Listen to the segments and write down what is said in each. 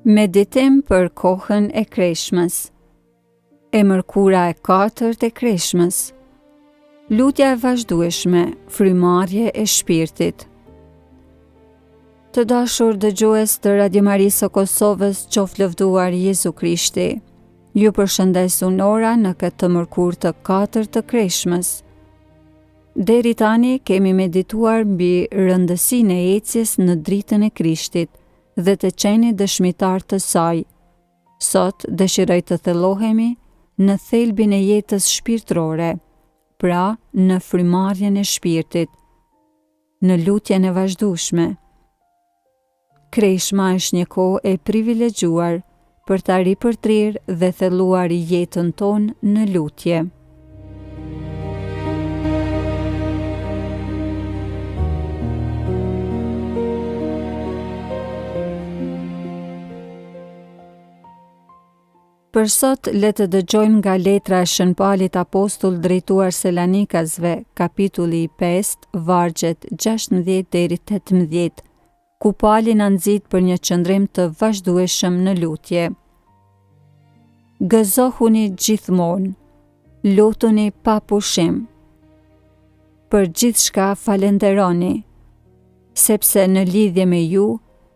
Meditim për kohën e kreshmës. E mërkura e katërt e kreshmës. Lutja e vazhdueshme, frymëmarrje e shpirtit. Të dashur dëgjues të Radio Marisë së Kosovës, qoftë lëvduar Jezu Krishti. Ju përshëndes unë Nora në këtë të mërkurë të katërt të kreshmës. Deri tani kemi medituar mbi rëndësinë e ecjes në dritën e Krishtit dhe të qenit dëshmitar të saj. Sot dëshiroj të thellohemi në thelbin e jetës shpirtërore, pra në frymëmarrjen e shpirtit, në lutjen e vazhdueshme. Kreshma është një kohë e privilegjuar për ta ripërtrirë dhe thelluar jetën tonë në lutje. Për sot le të dëgjojmë nga letra e Shën Palit Apostull drejtuar Selanikasve, kapitulli i 5, vargjet 16 deri 18, ku Pali na nxit për një qëndrim të vazhdueshëm në lutje. Gëzohuni gjithmonë, lutuni pa pushim. Për gjithçka falënderoni, sepse në lidhje me ju,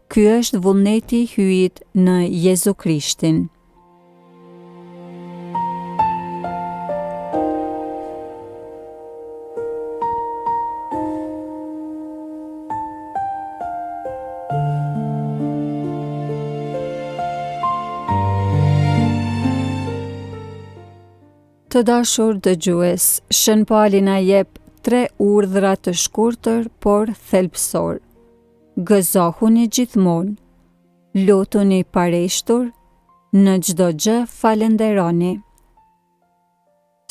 Ky është vullneti i Hyjit në Jezu Krishtin. Të dashur dëgjues, Shën Pali na jep tre urdhra të shkurtër, por thelbësor. Gëzohuni gjithmonë, lutuni pareshtur, në çdo gjë falënderoni.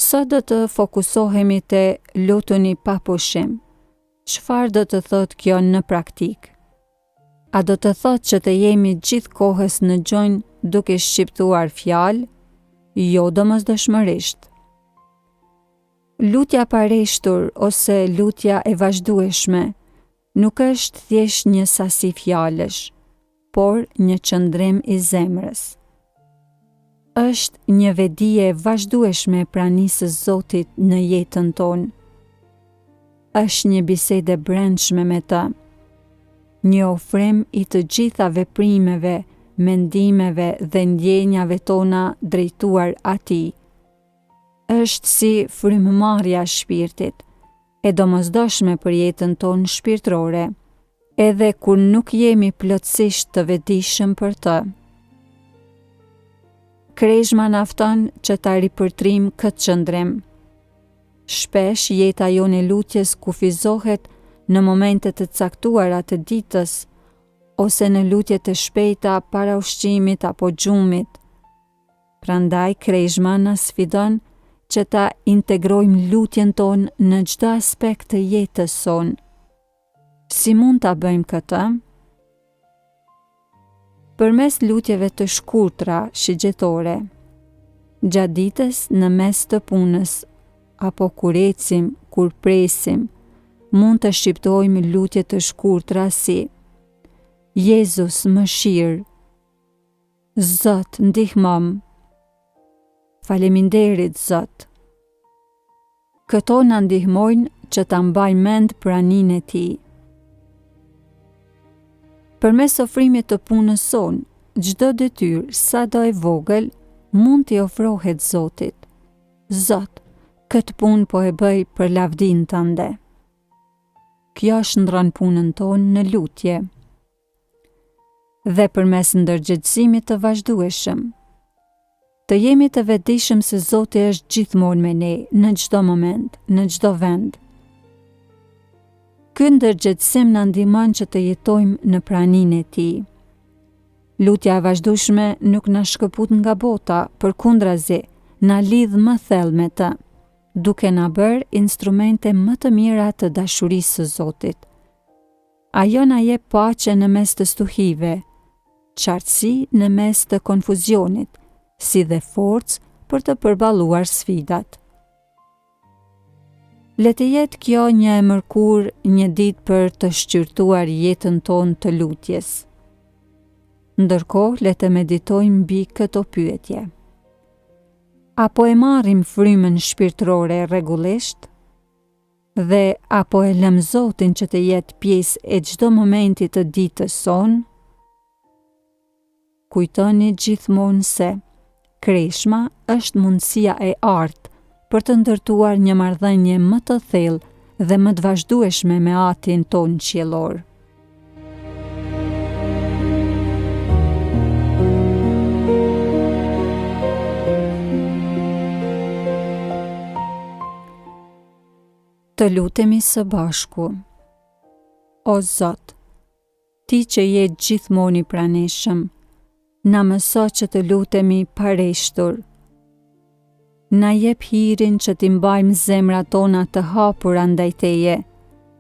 Sot do të fokusohemi te lutuni pa pushim. Çfarë do të thotë kjo në praktikë? A do të thotë që të jemi gjithë kohës në gjunjë duke shqiptuar fjalë? Jo domosdoshmërisht. Lutja pareshtur ose lutja e vazhdueshme nuk është thjesht një sasi fjalësh, por një qëndrim i zemrës. Është një vetëdije e vazhdueshme e pranisë së Zotit në jetën tonë. Është një bisedë e brendshme me të, një ofrim i të gjitha veprimeve, mendimeve dhe ndjenjave tona drejtuar Atij. Është si frymëmarrja e shpirtit, e domosdoshme për jetën tonë shpirtërore, edhe kur nuk jemi plotësisht të vetëdijshëm për të. Kreshma na fton që ta ripërtrijmë këtë qëndrim. Shpesh jeta jonë e lutjes kufizohet në momente të caktuara të ditës ose në lutje të shpejta para ushqimit apo gjumit. Prandaj Kreshma na sfidon që ta integrojmë lutjen tonë në çdo aspekt të jetës sonë. Si mund ta bëjmë këtë? Përmes lutjeve të shkurtra shigjetore, gjatë ditës në mes të punës apo kur ecim, kur presim, mund të shqiptojmë lutje të shkurtra si Jezus mëshirë, Zot, ndihmomë. Faleminderit, Zot. Këto na ndihmojnë që ta mbajmë mend praninë e Tij. Përmes ofrimit të punës sonë, çdo detyrë, sado e vogël, mund t'i ofrohet Zotit. Zot, këtë punë po e bëj për lavdinë tënde. Kjo shndërron punën tonë në lutje. dhe përmes ndërgjegjësimit të vazhdueshëm. Të jemi të vetëdijshëm se Zoti është gjithmonë me ne, në çdo moment, në çdo vend. Ky ndërgjegjësim na ndihmon që të jetojmë në praninë e Tij. Lutja e vazhdueshme nuk na shkëput nga bota, përkundrazi, na lidh më thellë me të, duke na bërë instrumente më të mira të dashurisë së Zotit. Ajo na jep paqe në mes të stuhive, qartësi në mes të konfuzionit, si dhe forcë për të përballuar sfidat. Le të jetë kjo një e mërkurë, një ditë për të shqyrtuar jetën tonë të lutjes. Ndërkohë, le të meditojmë mbi këto pyetje. A po e marrim frymën shpirtërore rregullisht? Dhe a po e lëmë Zotin që të jetë pjesë e çdo momenti të ditës sonë? Kujtoni gjithmonë se Kreshma është mundësia e artë për të ndërtuar një marrëdhënie më të thellë dhe më të vazhdueshme me Atin tonë qiellor. Të lutemi së bashku. O Zot, Ti që je gjithmonë i pranishëm, na mëso që të lutemi pa reshtur. Na jep hirin që t'i mbajmë zemrat tona të hapura ndaj Teje,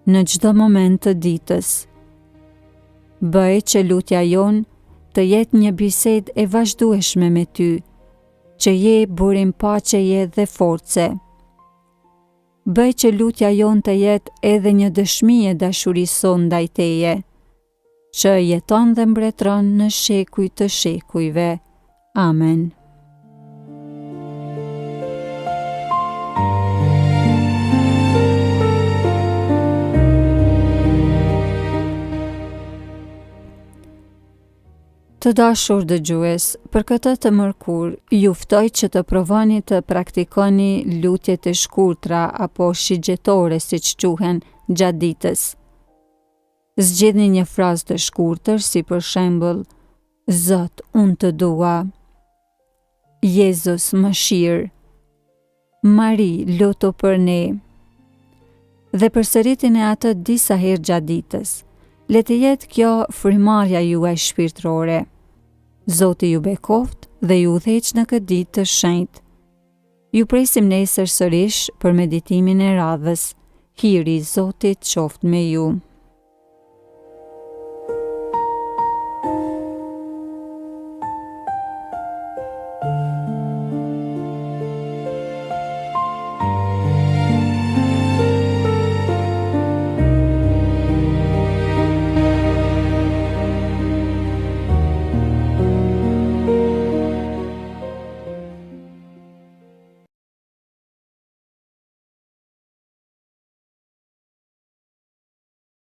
në çdo moment të ditës. Bëj që lutja jonë të jetë një bisedë e vazhdueshme me Ty, që je burim paqeje dhe force. Bëj që lutja jonë të jetë edhe një dëshmi e dashurisë sonë ndaj Teje, që jeton dhe mbretëron në shekuj të shekujve. Amen. Të dashur dëgjues, për këtë të mërkurë, ju ftoj që të provoni të praktikoni lutjet e shkurtra apo shigjetore siç quhen gjatë ditës. Zgjidhni një frazë të shkurtër si për shembull Zot, unë të dua. Jezus, mëshirë. Mari, lutu për ne. Dhe përsëriteni atë disa herë gjatë ditës. Le të jetë kjo frymëmarrja juaj shpirtërore. Zoti ju bekoftë dhe ju udhëheqtë në këtë ditë të shenjtë. Ju presim nesër sërish për meditimin e radhës. Hiri i Zotit qoftë me ju.